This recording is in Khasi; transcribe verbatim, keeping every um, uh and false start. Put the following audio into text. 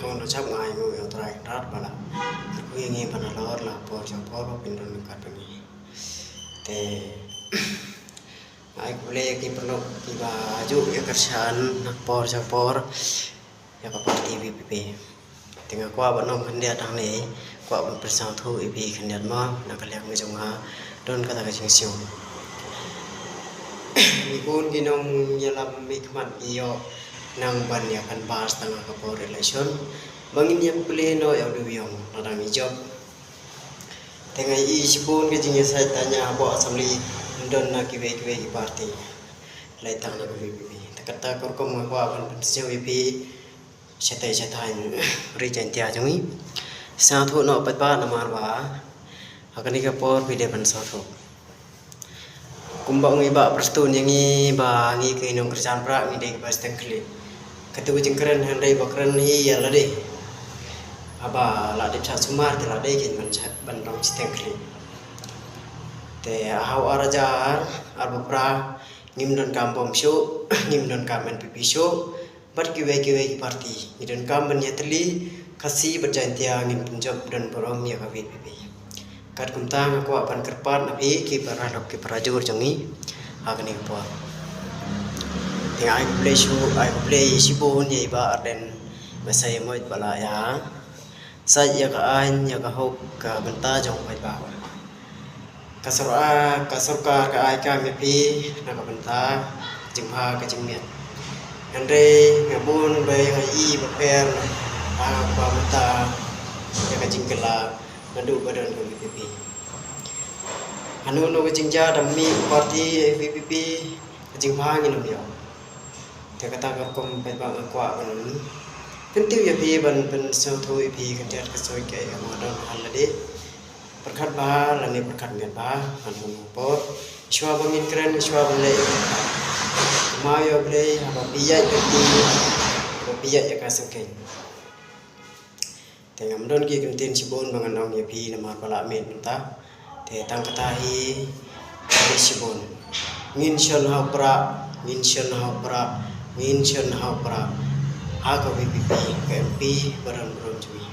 Nong da chap ngai mo yo trai rat bala. Ku ngi ban lor la por cha por ba pin don kat ngi. Te ai ku le ki pernok ki ba ju ya kershan na por cha por ya ka parti V P P. Te nga kwah ban ong khyndiat hangne, kwah ban pynsngewthuh ïa phi khyndiat ma na ka liang jong nga don kata ka jingsngew. Ngi bun ki nongïalam mihkhmat ngi ïoh nang ban ïa canvass tang ha ka por election ba ngin ïa plie noh ïa u dewïong lada ngi jop. Te nga ïohi shibun ka jingïasaid tang ha Assembly ym don na kiwei kiwei ki parti. Lei tang na ka V P P. Te kata ka rukom nga kwah ban pynsngew ïa phi. Shatai shatai ri Jaintia jong ngi. Sngewthuh noh pat ba namar ba ha kane ka por phi dei ban sngewthuh. Kumba ngi ba Prestone ïa ngi ba ngi ki nongkyrshan pra ngi dei ba steng khlieh. Katu ka jingkren hynrei ba kren hi ïa lade. Haba la dep sha sumar te la dei kin ban sha ban long steng khlieh. Te ha u ar hajar arphew phra ngim donkam bom shuh, ngim donkam N P P shuh. Bad kiwei kiwei ki parti ngi donkam ban ïatylli Khasi bad Jaintia ngin pynjop don burom ïa ka V P P. Katkum ta nga kwah ban kyrpad na phi ki para lok ki para jur jong ngi ha kane ka por. Te ai khublei shu ai khublei shibun ïa i Bah Ardent Basaiawmoit ba la ïa sait ïa ka aiñ ïa ka hok ka bynta jong u paidbah. Ka sor a ka sorkar ka ai kam ïa phi na ka bynta ka jingbha ka jingmiat. Hynrei nga bun ba nga i ba pher na ka bynta ïa ka jingkylla naduh ba don ka V P P. Hano hano ka jingjia da mih parti V P P ka jingbha ngin ym ïoh. Te kata ka rukom paidbah nga kwah ban kyntiew ïa phi ban pynsngewthuh ïa phi khyndiat ka soi ka ïa ka ma don ha lade. Pyrkhat bha lane pyrkhat miat bha ha kano kano por. Shuwa ba ngin kren shuwa ban leh ïa ka. Kynmaw ïa U Blei haba phi ïaid ka kti haba phi ïaid ïa ka sengkeiñ. Te ngam don ki kyntien shibun ba ngan ong ïa phi namar ba la miet mynta. Te tang kata hi khublei shibun. Ngin shon ha u prah, ngin shon ha u prah, ngin shon ha u prah. Ha ka V P P ka M P ba don burom jong ngi.